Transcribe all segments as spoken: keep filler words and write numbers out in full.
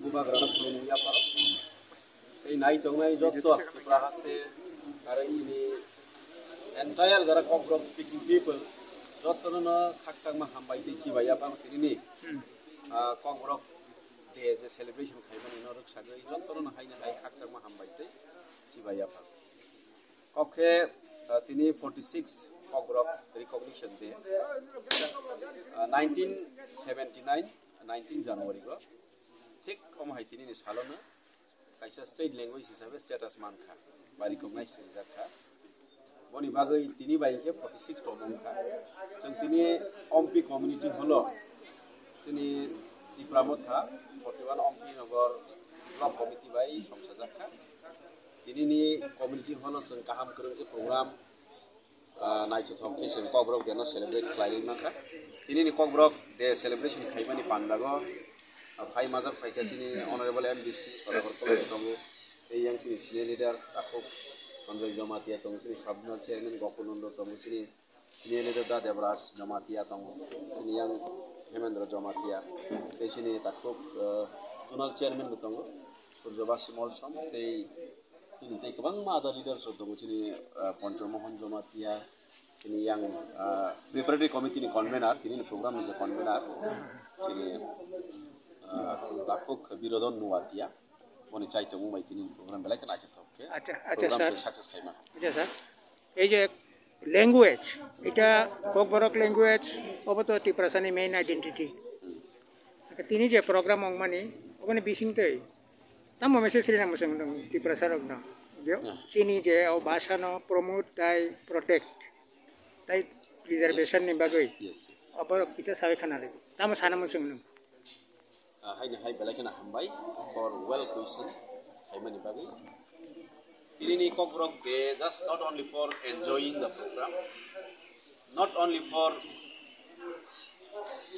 Bubagrano khulumwi yapharo. Tei nai tongnai jotto Tripura haste, aro chini entire jara Kokborok speaking people, jottono no khakchangma hambai tei chibai yaphang tinini, ah, Kokborok Day je celebration khaimani no rwksagwi jottono no haino hai khakchangma hambai tei chibai yaphang. Kok khe, ah, tini forty sixth Kokborok Recognition Day, ah, nineteen seventy nine, nineteen January o thik omo hai tinini salono kaisa state language hisabe status mankha, ba recognize rijak kha. Boni bagwi tini bai khe forty six tongmung kha. Chwng tini Ompi community holo chini Tipra Motha forty one Ompi Nagar block committee bai songchajak kha. Tinini community holo chwng kaham kwrwng khe program, ah, naithothok khe chwng Kokborok Day no celebrate khlaiwi mankha. Tinini Kokborok Day celebration khaimani pandago, ah, phai majak phaikha chini Honorable M D C Sodakor Koloi tongo, tei yang chini senior leader takhuk Sanjoy Jamatia tongo, chini sub zonal chairman Gokunondo tongo, chini senior leader da Debraj Jamatia tongo, chini yang Hemendra Jamatia, tei chini takhuk, ah, zonal chairman bo tongo, Surjabasi Molsom, tei chini tei kwbangma other leaders rok tongo, chini, ah, Poncho Mohan Jamatia, chini yang, ah, preparatory committee ni convener, tini ni program ni je convener, chini, ah, takhuk Birodon Nuatia, boni chai tongmung bai tini ni program belai kheno naithothok khe Acha, acha, program sir. Success khaima. Acha, sir. Ei je language, eta Kokborok language, obo to Tiprasa ni main identity. Acha, tini je program ongmani, oboni bising tei tamo message rina mwchang nung Tiprasa rok no. Je, Yeah. Chini je o bhasha no promote tai protect, tai preservation Yes. ni bagwi. Yes, yes. Obo kisa sawi khana rw. Tamo sana mwchang nung. Ah, haini hai belai kheno hambai for well question khaimani bagwi. Tinini Kokborok Day just not only for enjoying the program, not only for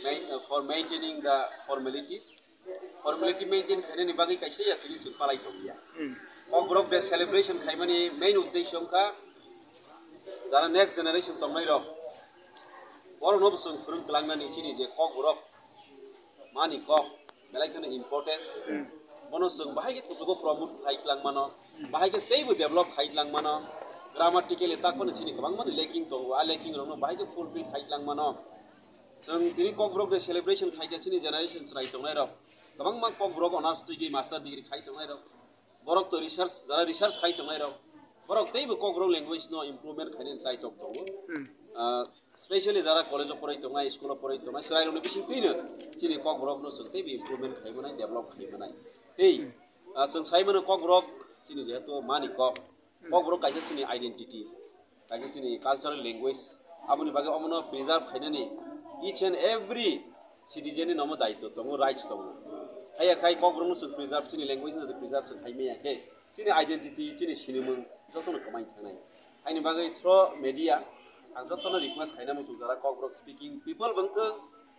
main-, uh, for maintaining the formalities, formality maintain khainani bagwi kaisa ya tini se palai tongya. Hmm. Kokborok Day celebration khaimani main uddesho wngkha jara next generation tongnai rok, borokno bo chwng phwrwng kwlangnani chini je Kokborok mani kok belai kheno importance. Hmm. Bono chwng bahai khe kuchugo promote khai twlang mano, bahai khe teibo develop khai twlang mano. Grammatically tak phano chini kwbangmani lacking tongo, a lacking rokno bahai khe fulfill khai twlang mano. Chwng tini Kokborok Day celebration khai khe chini generation chwrai tongnai rok, kwbangma Kokborok honours degree, master degree khai tongnai rok, borok to research, jara research khai tongnai rok, borok teibo Kokborok language no improvement khainani chaitok tongo. Hmm. Ah, specially jara college o porai tongnai, school o porai tongnai, chwrai rokni bising twino chini Kokborok no chwng teibo improvement khai manai, develop khai manai. Tei, Hmm. ah, chwng sai mano Kokborok chini jehetu mani kok, Hmm. Kokborok kaisa chini identity, kaisa chini cultural language, aboni bagwi omono preserve khainani each and every citizen ni nomo daitw tongo, rights tongo. Haiya khai Kokborok no chwng preserve, chini language no preserve chwng khai maya khe, chini identity, chini sinimung jotono kwmai thangnai. Haini bagwi through media ang jotono request khaina muchung jara Kokborok speaking people bwngkhe,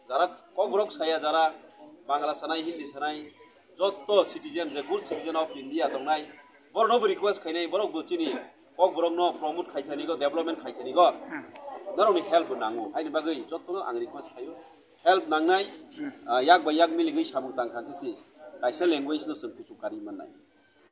jara Kokborok saya, jara Bangla sanai, Hindi sanai, jotto citizen, je good citizen of India tongnai, borokno bo request khainai, borok bo chini Kokborok no promote khai thani go, development khai thani go, norokni help bo nango. Haini bagwi jotono ang request khaio, help nangnai, ah, yak bai yak miligwi samung tang kha khe se kaisa language no chwng kuchuk karwi mannai.